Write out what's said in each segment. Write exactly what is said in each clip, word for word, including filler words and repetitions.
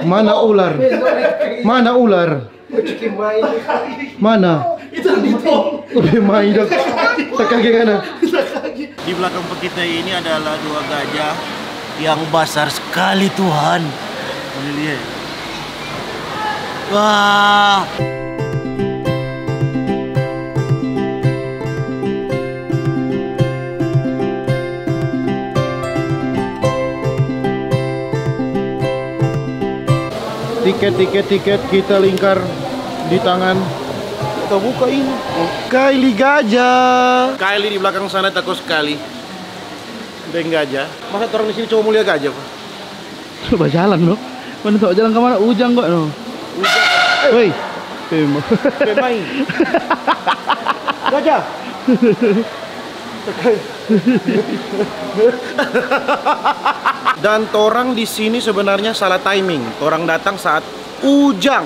Mana ular? Mana ular? Mana? Itu di tong. Udah main dong. Takage ngana. Di belakang kita ini adalah dua gajah yang besar sekali, Tuhan. Ini dia. Wah. Tiket, tiket, tiket kita lingkar di tangan. Kita buka ini. Oh, Kylie gajah. Kylie di belakang sana takut sekali deng gajah. Masa orang di sini cuma mau lihat gajah, Pak? Bajalan, no. Mana tau jalan kemana? Ujang kok, no. Ujang. Woi. Pema. Pemain. Gajah. Dan torang di sini sebenarnya salah timing. Torang datang saat ujang.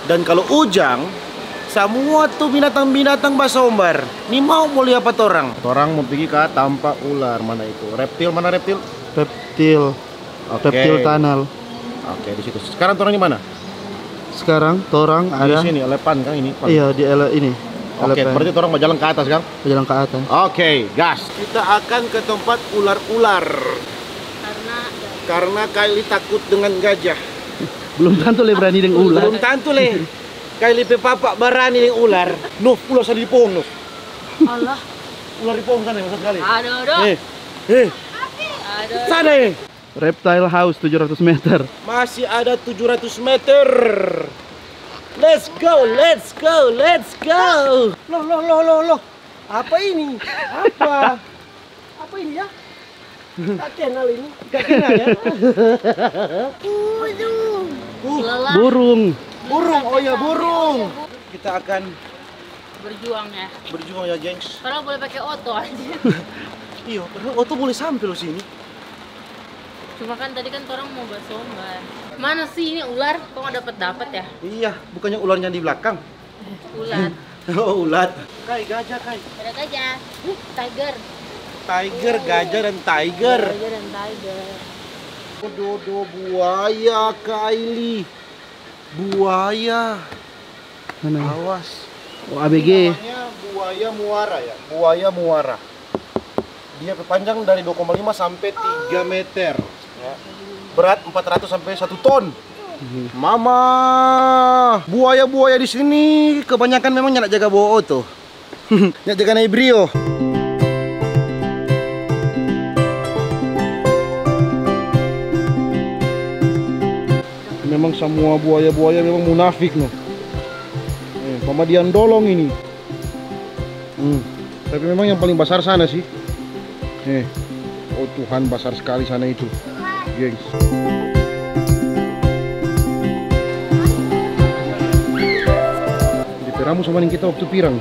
Dan kalau ujang, samua tu binatang-binatang basombar. Nimau mo lia pa torang. Torang mo pigi ka tampa ular, mana itu? Reptil, mana reptil? Reptil. Oke. Reptil tunnel. Oke, di situ. Sekarang torang di mana? Sekarang torang ada di sini, elepan kan ini? Iya, di ele ini. Oke, elepan. Berarti torang bajalan ke atas kan? Bajalang ke atas. Oke, gas. Kita akan ke tempat ular-ular. Karena Kylie takut dengan gajah. Belum tantu le berani deng ular. Belum tantu le. Kylie pe papa barani deng ular. Nov, ular sana di pohon, Nov. Allah. Ular di pohon sana, besar sekali. Aduh, aduh. Eh, eh. Aduh. Sana, eh. Reptile House tujuh ratus meter. Masih ada tujuh ratus meter. Let's go, let's go, let's go. Loh, loh, loh, loh, loh. Apa ini? Apa? Apa ini ya? Tak kenal ini. Tak kenal ya? Burung. Uh, Lelah. Burung. Burung, oh ya, burung. Kita akan berjuang ya. Berjuang ya, gengs. Padahal boleh pakai oto aja. Iyo, padahal oto boleh sampe lo sini. Cuma kan tadi kan torang mau basombar. Mana sih ini ular? Kok nggak dapat-dapat ya? Iya, bukannya ularnya di belakang? Ular. Oh, ulat. Kai, gajah, Kai. Ada gajah. Ih, tiger. Tiger, gajah dan tiger. Gajah dan tiger. Dodo buaya, Kylie. Buaya. Mana? Awas. Oh, A B G. Ini namanya buaya muara ya, buaya muara. Dia pe panjang dari dua koma lima sampe tiga meter. Ya. Berat empat ratus sampe satu ton. Mhm. Mama, buaya-buaya di sini kebanyakan memang nyanda jaga bawa oto. Nyanda jaga nae brio. Memang samua buaya-buaya memang munafik, no. Eh, pamadian dolong ini. Hmm. Tapi memang yang paling basar sana sih. Eh. Oh Tuhan, basar sekali sana itu, gengs. Depe rambu sama deng kita waktu pirang.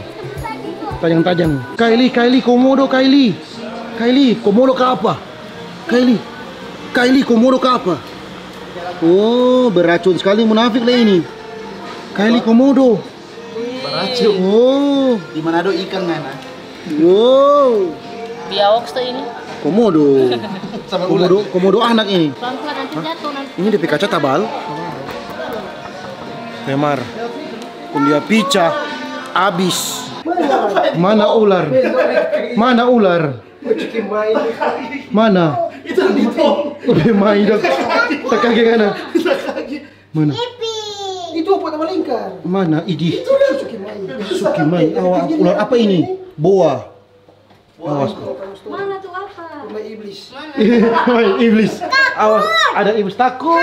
Tajang-tajang. Kylie, Kylie, komodo, Kylie. Kylie, komodo ka apa? Kylie. Kylie, komodo ka apa? Oh, beracun sekali, munafik le ini. Kylie, komodo. Baracun. Oh. Di Manado ikang ngana. Wow. Biawak to ini. Komodo. Sama ular. Komodo, komodo anak ini. Pelan-pelan nanti jatuh nanti. Ini depe kaca tabal. Memar. Kong dia pica. Abis. Mana ular? Mana ular? Mana? Itu di tong. Udah main dong. Takage ngana. Mana? Itu apa nama lingkar? Mana? Idi. Itu dia Suki Mai. Suki Mai. Awa, ular apa ini? Boa. Awas. Mana tuh apa? Rumah iblis. Iblis. Awas, ada iblis takut.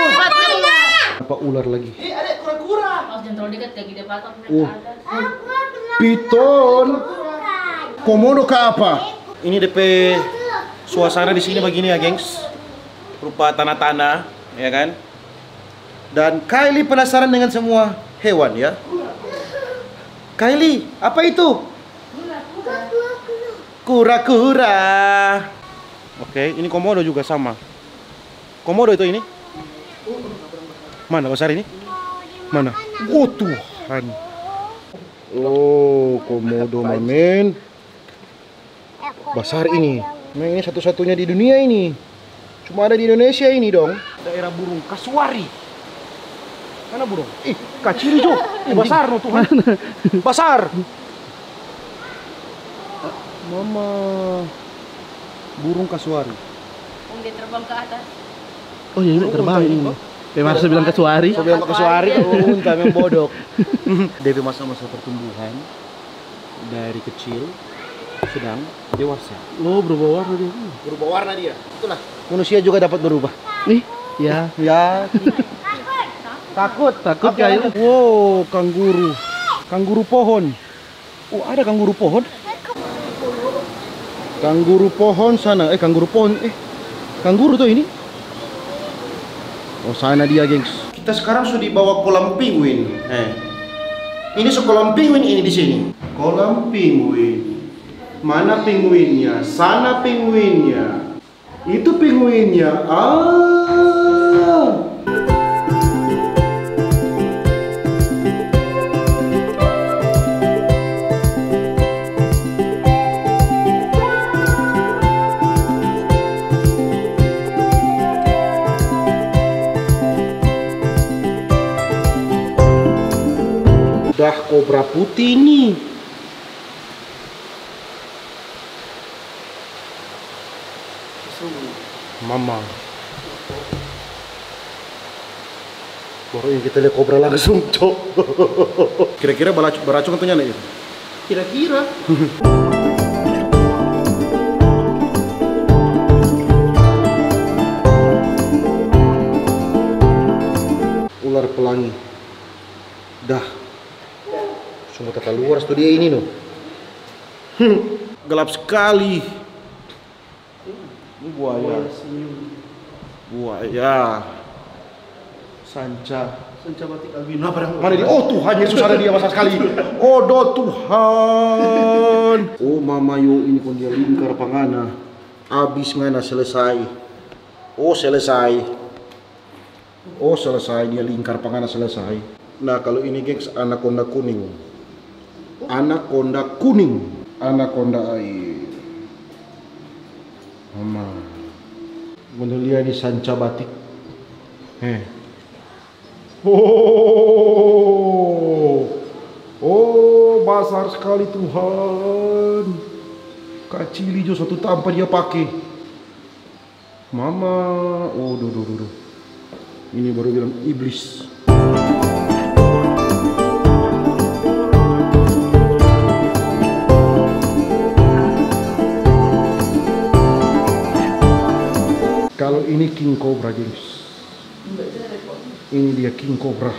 Apa ular lagi? Eh, ada kura-kura. Awas, jangan terlalu dekat, kayak gede patok. Oh. Piton. Komodo ka apa? Ini depe suasana di sini begini ya, gengs. Rupa tanah-tanah, ya kan? Dan Kylie penasaran dengan semua hewan, ya. Kylie, apa itu? Kura-kura. Oke, ini komodo juga sama. Komodo itu ini? Mana besar ini? Mana? Oh, Tuhan. Oh, komodo, mamen. Basar ini. Memang ini satu-satunya di dunia ini. Cuma ada di Indonesia ini dong. Ada Era burung kasuari. Mana burung? Ih, kacili jo. Ih, basar no, Tuhan. Basar. Mama, burung kasuari. Kong dia terbang ke atas. Oh iya, ini terbang ini. Memang harus bilang kasuari. So bilang kasuari, kalau unta memang bodok. Dia pe masa-masa pertumbuhan dari kecil, sedang, dewasa. Oh, berubah warna dia. Berubah warna dia. Itulah. Manusia juga dapat berubah. Ih, ya. Ya. Takut. Takut. Takut. Apa kayu. Lagi? Wow, kangguru. Kangguru pohon. Oh, ada kangguru pohon. Kangguru pohon sana. Eh, kangguru pohon. Eh, kangguru tuh ini. Oh, sana dia, gengs. Kita sekarang sudah dibawa kolam penguin. Eh. Ini so kolam penguin ini di sini. Kolam penguin. Mana penguinnya? Sana penguinnya. Itu penguinnya. Ah. Dah kobra putih ni. Mama. Baru ini kita lia kobra langsung, cok. Kira-kira balacu-, baracun atau nyanda itu? Kira-kira. Ular pelangi. Dah. Cuma tata luar tu dia ini, no. Hmm, gelap sekali. Ini buaya. Buaya senyum. Buaya. Sanca. Sanca batik albino. Apa dang? Mana dia? Oh, Tuhan Yesus, ada dia basar sekali. Oh, do Tuhan. Oh, mama yo, ini kong dia lingkar pa ngana. Abis ngana selesai. Oh, selesai. Oh, selesai, dia lingkar pa ngana selesai. Nah, kalu ini, gengs, anakonda kuning. Anakonda kuning. Anakonda air. Mama. Ngoni lia ni sanca batik. Heh. Oh, oh, basar skali, Tuhan. Kacili jo satu tampa dia pake. Mama, oh, duh, duh, duh, duh. Ini baru bilang iblis. Kalau ini king cobra, gengs. Ini dia king cobra.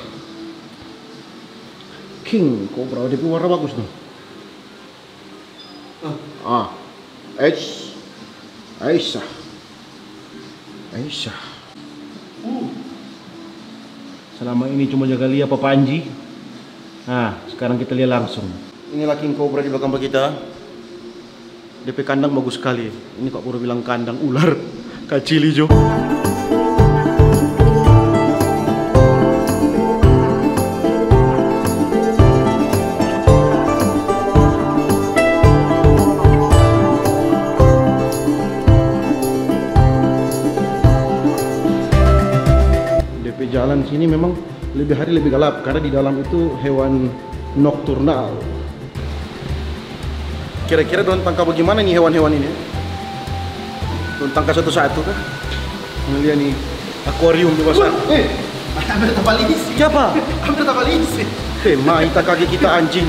King cobra, dia pe warna bagus nih. Ah. Eits. Aisyah. Aisyah. Uh. Selama ini cuma jaga lia pa Panji. Nah, sekarang kita lia langsung. Inilah king cobra di belakang pa kita. Depe kandang bagus skali. Ini kong baru bilang kandang, ular. Kacili jo. Depe jalan sini memang lebe hari lebe galap, karna di dalam itu hewan nokturnal. Kira-kira dong tangka bagimana ni hewan-hewan ini? Dong tangka satu-satu kah? Ngoni lia ni, akuarium tu basar. Eh, hampir tabalisi. Kiapa? Hampir tabalisi. Eh, mai ta kage kita, anjing.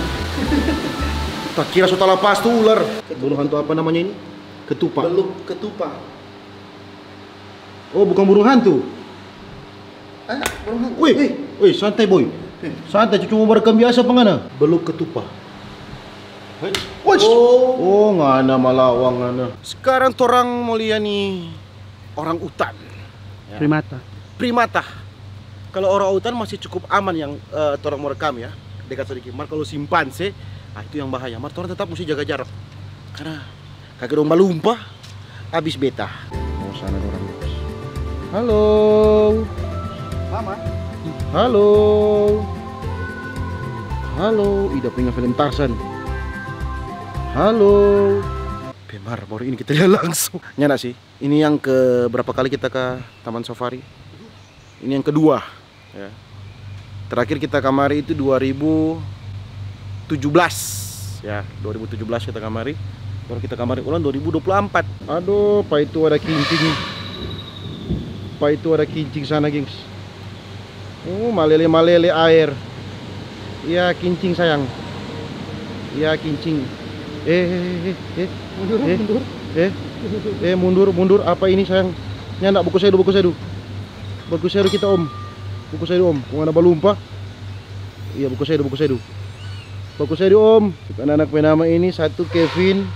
Ta kira so talapas tu ular. Burung hantu apa namanya ini? Ketupa. Beluk ketupa. Oh, bukan burung hantu. Eh, burung hantu. Weh, weh, santai, boy. Santai, cuma barekam biasa pa ngana. Beluk ketupa. Hei. Wes. Oh. Oh, ngana malawang ngana. Sekarang torang mo lia ni orang utan. Ya. Primata. Primata. Kalau orang utan masih cukup aman yang, eh, torang mo rekam ya, dekat sadiki. Mar kalau simpanse, ah, itu yang bahaya. Mar torang tetap musti jaga jarak. Karena kage dong balumpa, abis beta. Oh, sana dorang. Halo. Mama. Halo. Halo. Ih, dapa inga film Tarzan. Halo. Pe mar, baru ini kita lia langsung. Nyanda sih. Ini yang ke berapa kali kita ke Taman Safari. Ini yang kedua, ya. Terakhir kita kamari itu dua ribu tujuh belas, ya, dua ribu tujuh belas kita kamari. Baru kita kamari ulang dua ribu dua puluh empat. Aduh, pa itu ada kincing. Pa itu ada kincing sana, gengs. Oh, malele-malele aer. Iya, kincing, sayang. Iya, kincing. Eh, eh, eh, eh, eh. Mundur, eh, mundur. Eh, eh, mundur, mundur. Apa ini, sayang? Nyanda, buku sedu, buku sedu. Buku sedu kita, Om. Buku sedu, Om. Kong ada balumpa. Iya, buku sedu, buku sedu. Buku sedu, Om. Anak-anak pe nama ini, satu Kevin,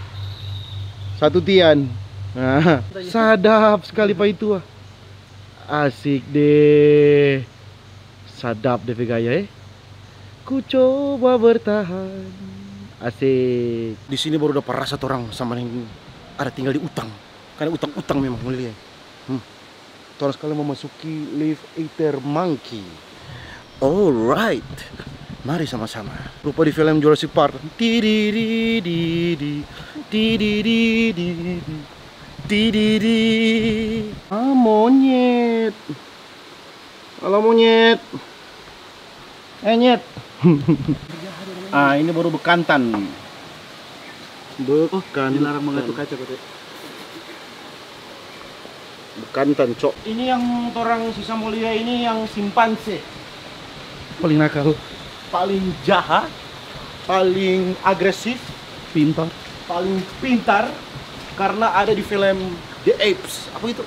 satu Tian. Nah, sadap skali pa itu, ah. Asik deh. Sadap de pe gaya, eh. Ku coba bertahan. Asik. Di sini baru dapa rasa torang sama deng ada tinggal di utang. Karna utang-utang memang, ngoni lia. Hmm. Torang skali memasuki Live Eater Monkey. Alright. Mari sama-sama. Rupa di film Jurassic Park. Tididididi, tididididi, tididi. Ah, monyet. Halo, monyet. Eh, nyet. Ah, ini baru bekantan. Oh, bekantan. Dilarang mengacu kaca, berarti. Bekantan, Cok. Ini yang torang sisa mo lia ini yang simpanse. Paling nakal. Paling jahat, paling agresif, pintar. Paling pintar, karena ada di film The Apes. Apa itu?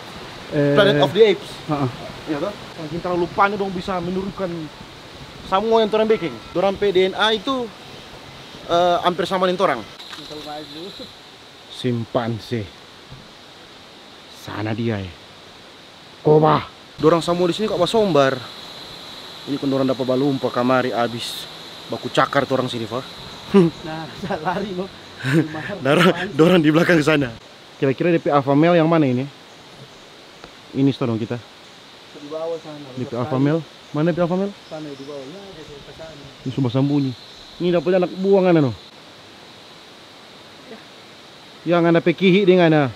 Eh, Planet of the Apes. Heeh. Iya toh? Saking terlalu pandai dong bisa menirukan samua yang torang beking. Dorang pe D N A itu, eh, amper sama deng torang. Simpanse. Sana dia, eh. Koba. Dorang samua di sini kong basombar. Ini kong dorang dapa balumpa kamari abis baku cakar torang sini, fa. Nah, sa lari, no. Dorang, dorang di blakang sana. Kira-kira de pe alpha male yang mana ini? Ini sto dong kita. Di bawah sana. De pe alpha male. Mana de pe alpha male? Sana di bawah. Ya, ada di sana. Ini su basambunyi. Ini dapa anak buah ngana, no. Yang ngana pe kihi deng ngana.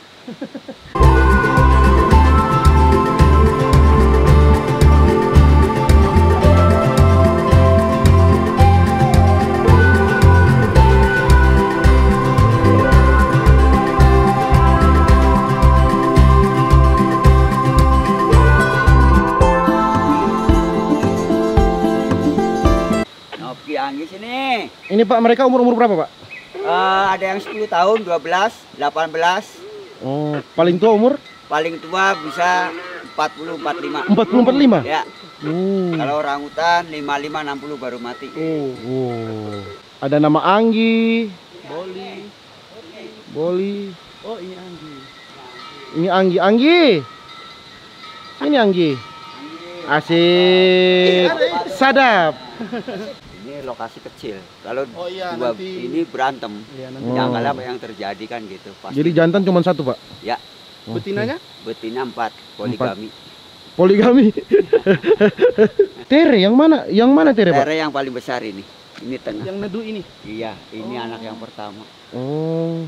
Ngopi anggi sini. Ini, Pak, mereka umur-umur berapa, Pak? Eh, ada yang sepuluh tahun, dua belas, delapan belas. Oh, paling tua umur? Paling tua bisa empat puluh, empat lima. Empat puluh, empat lima? Ya. Oh. Kalau orangutan, lima lima, enam puluh baru mati. Oh. Oh. Ada nama Anggi. Boli. Boli. Oh, ini Anggi. Ini Anggi. Anggi. Sini, Anggi. Asik. Sadap. Ini lokasi kecil. Kalau Oh iya, dua nanti ini berantem, Iya, nanti. Oh. Nyangkala apa yang terjadi kan gitu, pasti. Jadi jantan cuma satu, Pak? Ya. Oke. Betinanya? Betina empat, Empat. Poligami. Poligami. Tere, yang mana? Yang mana Tere, Pak? Tere yang paling besar ini. Ini tengah. Yang nedu ini? Iya, ini Oh. anak yang pertama. Oh.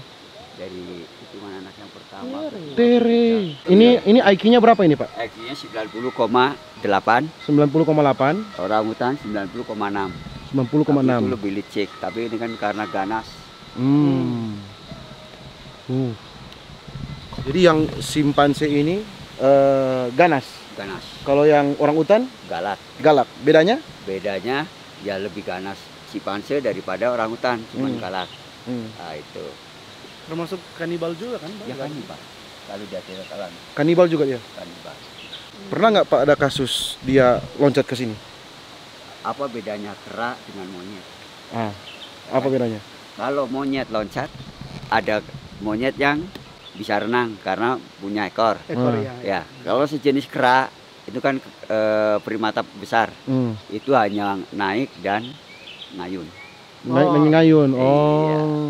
Jadi, itu mana anak yang pertama, Tere. kedua, Tere. ketiga. Ini, Iya. ini I Q-nya berapa ini, Pak? I Q-nya sembilan puluh koma delapan. Sembilan puluh koma delapan. Orang utan sembilan puluh koma enam. Sembilan puluh koma enam. Tapi itu lebih licik, tapi ini kan karena ganas. Hmm. Uh. Jadi yang simpanse ini, eh, ganas. Ganas. Kalau yang orang utan? Galak. Galak. Bedanya? Bedanya, ya lebih ganas simpanse daripada orang utan, cuman Hmm. galak. Hmm. Nah, itu. Termasuk kanibal juga kan, Pak? Ya, kanibal. Kalau dia tidak alam. Kanibal juga dia? Kanibal. Pernah nggak, Pak, ada kasus dia loncat ke sini? Apa bedanya kera dengan monyet? Ah, apa Kan bedanya? Kalau monyet loncat, ada monyet yang bisa renang karena punya ekor. Ekor, Hmm. ya, ya. Ya, kalau sejenis kera, itu kan, eh, primata besar. Hmm. Itu hanya naik dan ngayun. Naik Oh. dan ngayun. Iya. Oh.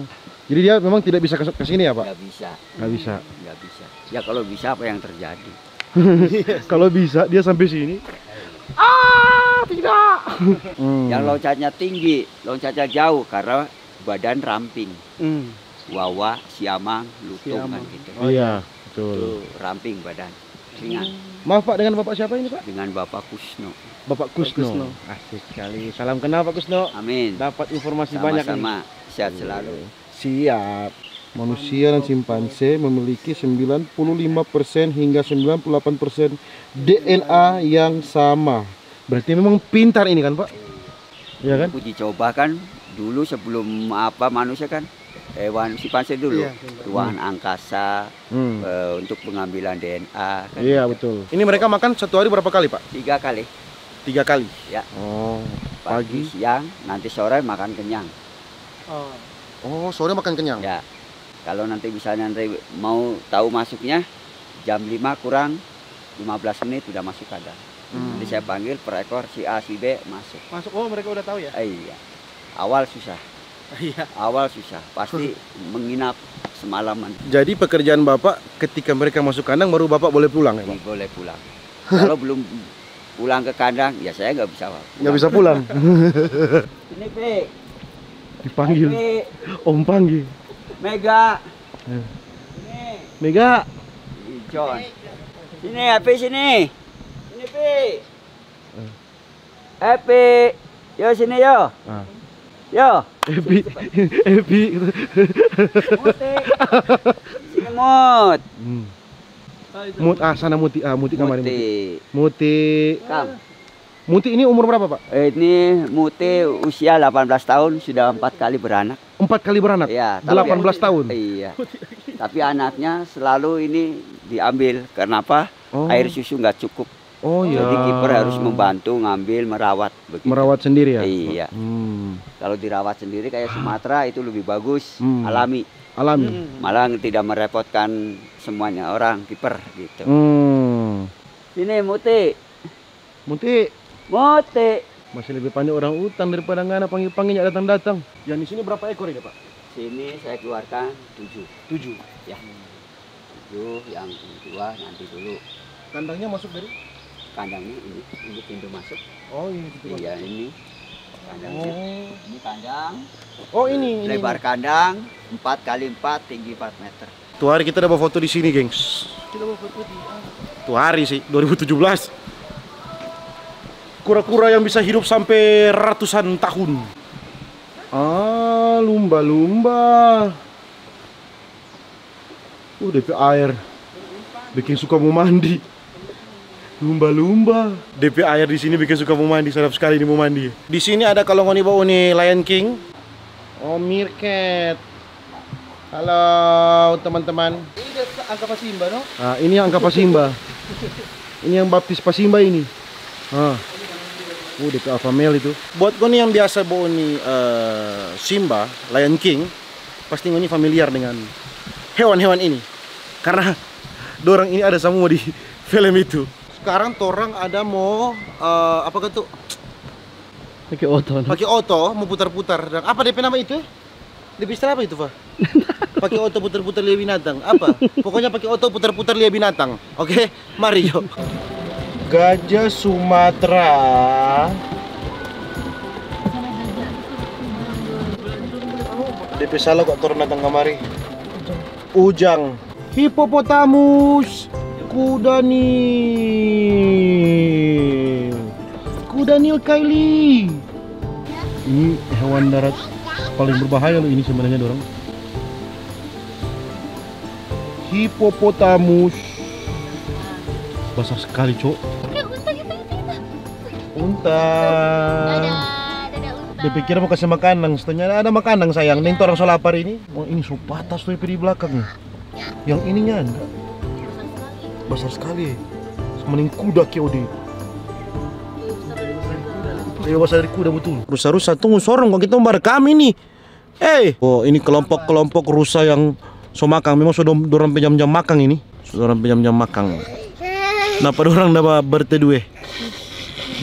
Jadi dia memang tidak bisa ke, ke sini ya, Pak? Nggak bisa. Nggak bisa. Nggak bisa. Ya, kalau bisa, apa yang terjadi? Kalau bisa, dia sampai sini. Ah, tidak. Hmm. Yang loncatnya tinggi, loncatnya jauh, karena badan ramping. Hmm. Wawa, siamang, lutung, Siamang. kan gitu. Oh, Iya, iya. betul. Itu ramping badan, ringan. Maaf, Pak, dengan Bapak siapa ini, Pak? Dengan Bapak Kusno. Bapak Kusno. Kusno. Asik sekali. Salam kenal, Pak Kusno. Amin. Dapat informasi banyak ini. Sama-sama. Sehat selalu. Siap. Manusia dan simpanse memiliki sembilan puluh lima persen hingga sembilan puluh delapan persen D N A yang sama. Berarti memang pintar ini kan, Pak? Iya kan? Uji coba kan dulu sebelum apa manusia kan hewan simpanse dulu. Iya, simpanse. Ruangan angkasa, hmm, eh, untuk pengambilan D N A kan gitu. Iya, betul. Ini mereka makan satu hari berapa kali, Pak? Tiga kali. Tiga kali? Ya. Oh, pagi, pagi, siang, nanti sore makan kenyang. Oh. Oh, sore makan kenyang? Ya. Kalau nanti misalnya nanti mau tahu masuknya, jam lima kurang lima belas menit udah masuk kandang. Hmm. Nanti saya panggil per ekor si A, si B masuk. Masuk. Oh, mereka udah tahu ya? Eh, iya. Awal susah. Iya. Awal susah. Pasti menginap semalaman. Jadi pekerjaan Bapak ketika mereka masuk kandang baru Bapak boleh pulang ya, Pak? Iya, boleh pulang. Kalau belum pulang ke kandang, ya saya nggak bisa pulang. Nggak bisa pulang. Sini, Pi. Dipanggil. Pi. Om panggil. Mega. Eh. Sini. Mega. Ih, John. Sini, Epi, sini. Sini, Pi. Eh. Epi. Yo, sini, yo. Ah. Yo. Epi. Epi. Muti. Sini, Mut. Hmm. Mut, ah, sana Muti, ah, Muti kamari, Muti. Muti. Muti. Kam. Muti ini umur berapa, Pak? Eh, ini Muti usia delapan belas tahun, sudah empat kali beranak. Empat kali beranak? Iya, tapi delapan belas tahun? Iya. Tapi anaknya selalu ini diambil. Kenapa? Oh. Air susu nggak cukup. Oh, iya. Jadi kiper harus membantu ngambil, merawat begitu. Merawat sendiri ya? Iya. Hmm. Kalau dirawat sendiri kayak Sumatera itu lebih bagus, hmm, alami. Alami. Hmm. Malah tidak merepotkan semuanya orang, kiper gitu. Hmm. Sini, Muti. Muti. Muti. Masih lebih pandai orang utang daripada ngana pangge-pangge nyanda datang-datang. Yang di sini berapa ekor ini, Pak? Sini saya keluarkan tujuh. Tujuh? Ya. Tujuh, yang dua nanti dulu. Kandangnya masuk dari? Kandangnya ini, ini pintu masuk. Oh, ini pintu masuk. Iya, ini kandangnya. Oh. Ini kandang. Oh, ini, ini, lebar ini. Kandang empat kali empat, tinggi empat meter. Tu hari kita ada bafoto di sini, gengs. Kita bafoto di, ah. Tu hari sih, dua ribu tujuh belas. Kura-kura yang bisa hidup sampe ratusan tahun. Ah, lumba-lumba. Uh, depe aer biking suka mo mandi. Lumba-lumba. Depe aer di sini biking suka mo mandi, sadap skali ni mo mandi. Di sini ada, kalo ngoni bauni Lion King. Oh, meerkat. Halo, teman-teman. Ini dia angka pasimba, no? Ah, ini angka pasimba. Ini yang baptis pasimba ini. Ah. Uh, depe alpha male itu. Buat ngoni yang biasa bauni, eh, Simba, Lion King, pasti ngoni familiar dengan hewan-hewan ini. Karena dorang ini ada samua di film itu. Sekarang torang ada mo, eh, apa katu? Pake oto, no? Pake oto, mo putar-putar. Dan apa depe nama itu? Depe istilah apa itu, Fa? Pake oto putar-putar lia binatang. Apa? Pokoknya pake oto putar-putar lia binatang. Oke? Mari, yo. Gajah Sumatera. Depe sala kong torang datang kamari. Ujang. Hipopotamus. Kuda Nil. Kuda Nil, Kylie. Ini hewan darat paling berbahaya loh ini sebenarnya, dorang. Hipopotamus. Basar skali, cok. Eh, unta, kita, kita, kita. Unta. Dadah, dadah, unta. Dia pikir mo kase makanang, sebenarnya ada makanang, sayang. Dadah. Nih, torang so lapar ini. Oh, ini so patas tu depe di blakang. Yang ininya ada. Basar skali. Basar skali. Sama deng kuda, K O D. Iya, basar dari kuda, betul. Rusa-rusa, tunggu, sorong kong kita mo barekam ini. Hei! Oh, ini kelompok-kelompok rusa yang so makang. Memang so dom-, dorang pe jam-jam makang ini. So dorang pe jam-jam makang. Napa dorang da ba-, berteduh, eh?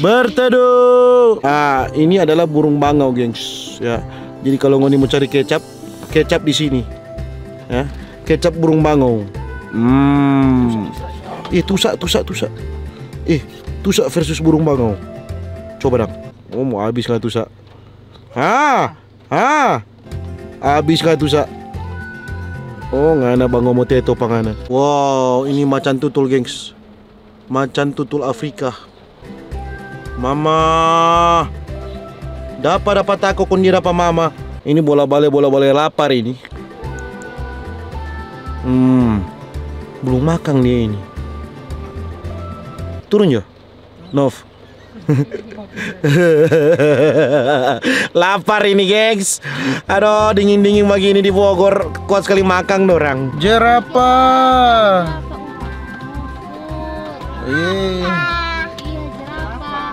Berteduh. Ah, ini adalah burung bangau, gengs. Ya. Jadi kalau ngoni mo cari kecap, kecap di sini. Ya. Kecap burung bangau. Hmm. Ih, tusa, tusa, tusa. Ih, tusa versus burung bangau. Coba dang. Oh, mo abis ngana tusa. Ha! Ha! Abis ngana tusa. Oh, ngana bangau mo teto pa ngana. Wow, ini macan tutul, gengs. Macan tutul Afrika. Mama. Dapa, dapa tako kong dia dapa mama. Ini bola bale, bola bale lapar ini. Hmm. Belum makang dia ini. Turun jo. Nov. Lapar ini, gengs. Aduh, dingin-dingin bagini di Bogor, kuat skali makang dorang. Jerapah. Eh.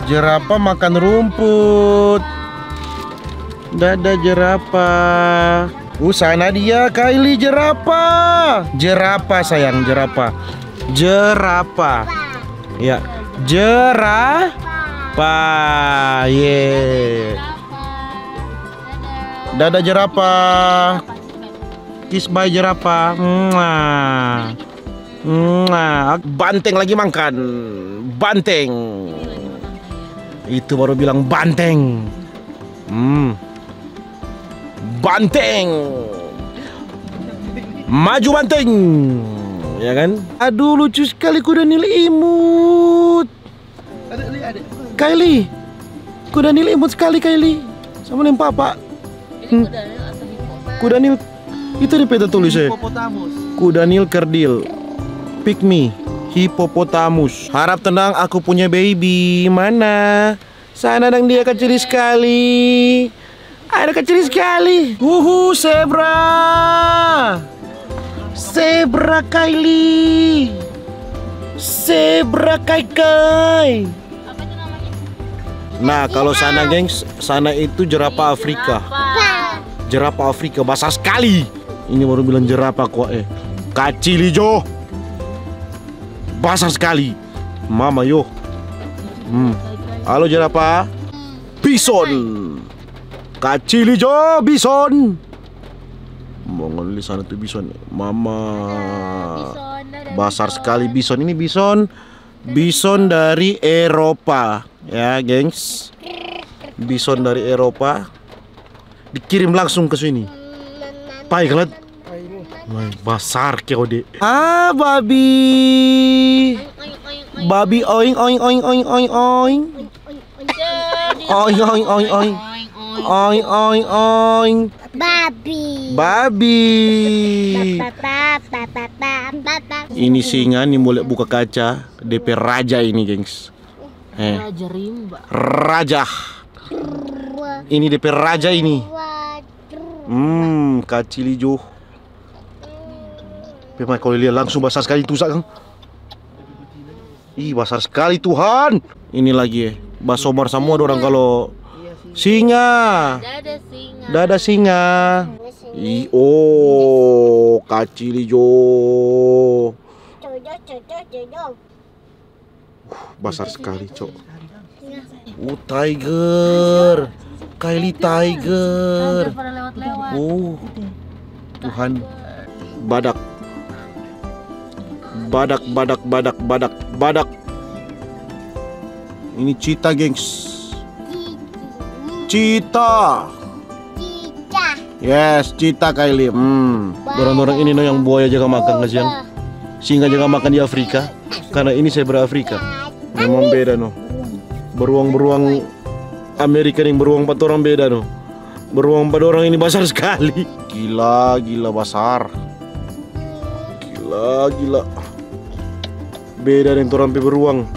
Jerapah makan rumput. Dada jerapah. Uh, sana dia, Kylie, jerapah. Jerapah, sayang, jerapah. Jerapah. Ya. Jerapah. Ye. Dada jerapah. Kiss bye jerapah. Mwah. Mwah. Banteng lagi makan. Banteng. Itu baru bilang banteng. Hmm. Banteng. Maju banteng. Ya kan? Aduh, lucu skali kuda Nil imut. Kylie. Kuda Nil imut skali, Kylie. Sama deng papa. Hmm. Kuda Nil, itu di peta tulis, eh. Hipopotamus. Kuda Nil kerdil. Pygmy. Hipopotamus. Harap tenang, aku punya baby. Mana? Sana dang dia kacili skali. Ada kacili skali. Uhu, zebra. Zebra, Kylie. Zebra, Kai Kai. Nah, kalau sana, gengs, sana itu jerapah Afrika. Jerapah Afrika, basar skali. Ini baru bilang jerapah kwa, eh. Kacili jo. Basar skali. Mama yo. Hmm. Halo jerapah. Bison. Kacili jo bison. Mo ngoni lia sana tu bison. Mama. Basar skali bison. Ini bison. Bison dari Eropa, ya, gengs. Bison dari Eropa dikirim langsung ke sini. Pai kalat. Wah, basar keo de. Ah, babi. Babi oing, oing, oing, oing, oing, oing. Oing, oing, oing, oing. Oing, oing, oing. Babi. Babi. Ba, ba, ba. Ini singa ni, mo lia buka kaca, depe raja ini, gengs. Eh. Raja rimba. Raja. Ini depe raja ini. Hmm, kacili jo. Pe mai kalu lia langsung basar skali tu sa kang. Ih, basar skali, Tuhan. Ini lagi, eh. Basombar samua dorang kalo singa. Dada singa. Dada singa. Ih, oh, kacili jo. Jojo, jojo, jojo. Uh, basar skali, cok. Uh, tiger. Kylie tiger. Tiger pada lewat-lewat. Uh, Tuhan. Badak. Badak, badak, badak, badak, badak. Ini cheetah, gengs. Cheetah. Cheetah. Yes, cheetah, Kylie. Hmm. Dorang-dorang ini no yang buaya jaga makan, kasiang. Singa jaga makan di Afrika. Karena ini zebra Afrika. Memang beda no. Beruang-beruang Amerika deng beruang pa torang beda no. Beruang pa dorang ini basar skali. Gila, gila basar. Gila, gila. Beda deng torang pe beruang.